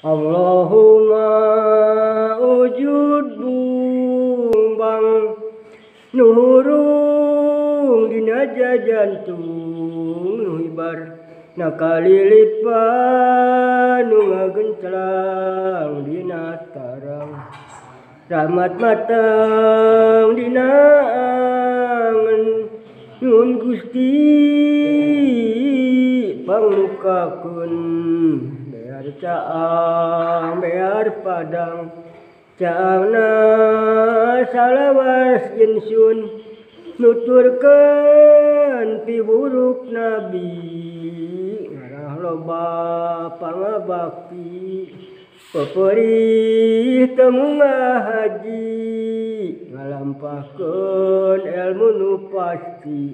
Allahumma ujud bumbang nuhurung dina jajantung nu hibar nakalilipan nu ngagenclang dina tarang rahmat matang dina angen nun Gusti panglukakeun bear caang bear padang caangna salawas insun nuturkeun piburuk nabi ngarah loba pangabakti peperih teu haji ngalampahkeun ilmu nu pasti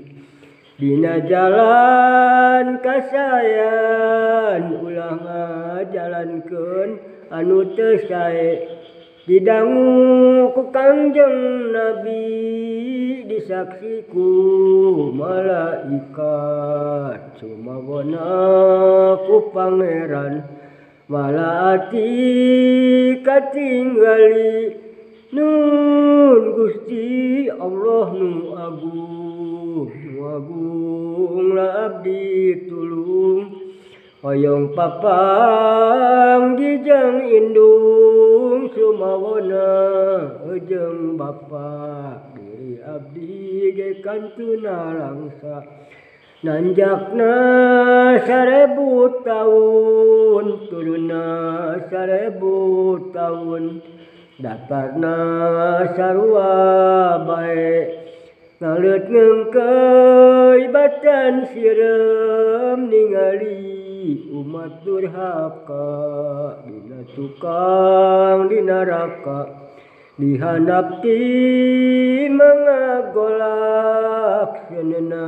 dina jalan kasayan ulah ngajalankeun anu teu sae didangu ku Kangjeng Nabi disaksi ku malaikat sumawona ku pangeran malaati katinggali nun Gusti Allah nu agung nu agung la abdi tulung hoyong papang gijang indung sumawona jeung bapa diri abdi ge kantuna langsa nanjakna 1000 tahun turunna 1000 tahun datarna sarua bae ngaleut ngeungkeuy batan sireum ningali umat durhaka dina tukang di neraka dihandap ti mangagolak seuneuhna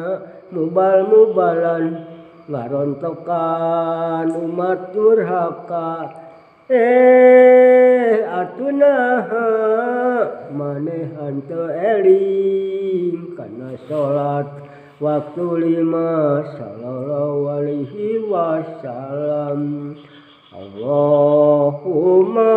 mubal-mubalan ngarontokan umat durhaka atuh naha maneh henteu eling kana salat waktu 5 sallallahu alaihi wasallam. Allahumma